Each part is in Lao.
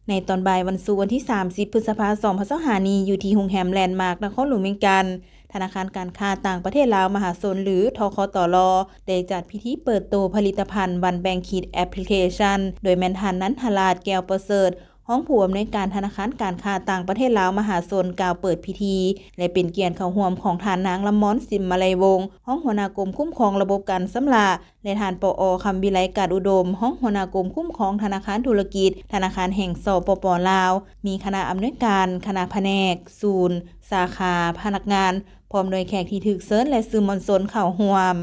ໃນຕອນບ່າຍວັນສຸກ ວັນທີສາມສິບ ພຶດສະພາ ສອງພັນຊາວຫ້ານີ້ ຢູ່ທີ່ໂຮງແຮມແລນມາກ ນະຄອນຫຼວງວຽງຈັນ, ທະນາຄານການຄ້າຕ່າງປະເທດລາວມະຫາຊົນ ຫຼື ທກຕລ ໄດ້ຈັດພິທີເປີດໂຕຜະລິດຕະພັນ One Bank Kit Application ໂດຍແມ່ນທ່ານ ນັນທະລາດ ແກ້ວປະເສີດ ຮອງຜູ້ອຳນວຍການທະນາຄານການຄ້າຕ່າງປະເທດລາວມະຫາຊົນ ກ່າວເປີດພິທີ ແລະ ເປັນກຽດເຂົ້າຮ່ວມຂອງທ່ານ ນາງ ລຳມອນ ສິມມະໄລວົງ ຮອງຫົວໜ້າກົມຄຸ້ມຄອງລະບົບການຊຳລະ ແລະ ທ່ານ ປອ ຄຳວິໄລ ກາດອຸດົມ ຮອງຫົວໜ້າກົມຄຸ້ມຄອງທະນາຄານທຸລະກິດ ທະນາຄານແຫ່ງ ສປປ ລາວ, ມີຄະນະອຳນວຍການ, ຄະນະພະແນກ, ສູນ, ສາຂາ, ພະນັກງານ ພ້ອມດ້ວຍແຂກທີ່ຖືກເຊີນ ແລະ ສື່ມວນຊົນເຂົ້າຮ່ວມ.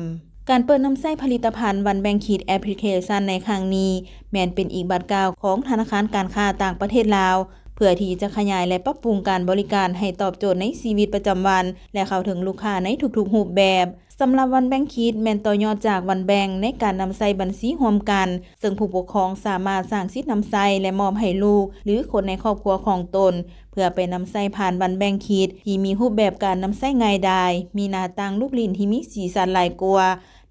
ການເປີດນຳໃຊ້ຜະລິດຕະພັນ One Bank Kit Application ໃນຄັ້ງນີ້ ແມ່ນເປັນອີກບາດກ້າວຂອງທະນາຄານການຄ້າຕ່າງປະເທດລາວ ເພື່ອທີ່ຈະຂະຫຍາຍ ແລະ ປັບປຸງການບໍລິການໃຫ້ຕອບໂຈດໃນຊີວິດປະຈຳວັນ ແລະ ເຂົ້າເຖິງລູກຄ້າໃນທຸກໆຮູບແບບ. ສຳລັບ One Bank Kit ແມ່ນຕໍ່ຍອດຈາກ One Bank ໃນການນຳໃຊ້ບັນຊີຮ່ວມກັນ, ເຊິ່ງຜູ້ປົກຄອງສາມາດສ້າງສິດນຳໃຊ້ ແລະ ມອບໃຫ້ລູກ ຫຼື ຄົນໃນຄອບຄົວຂອງຕົນ ເພື່ອໄປນຳໃຊ້ຜ່ານ One Bank Kit ທີ່ມີຮູບແບບການນຳໃຊ້ງ່າຍດາຍ, ມີໜ້າຕັ້ງລູກຫຼິ້ນທີ່ມີສີສັນຫຼາຍກວ່າ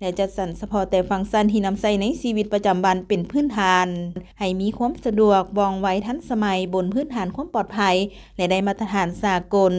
ແລະ ຈັດສັນສະເພາະແຕ່ຟັງຊັນທີ່ນຳໃຊ້ໃນຊີວິດປະຈຳວັນເປັນພື້ນຖານ, ໃຫ້ມີຄວາມສະດວກ, ວ່ອງໄວ, ທັນສະໄໝ, ບົນພື້ນຖານຄວາມປອດໄພ ແລະ ໄດ້ມາດຕະຖານສາກົນ.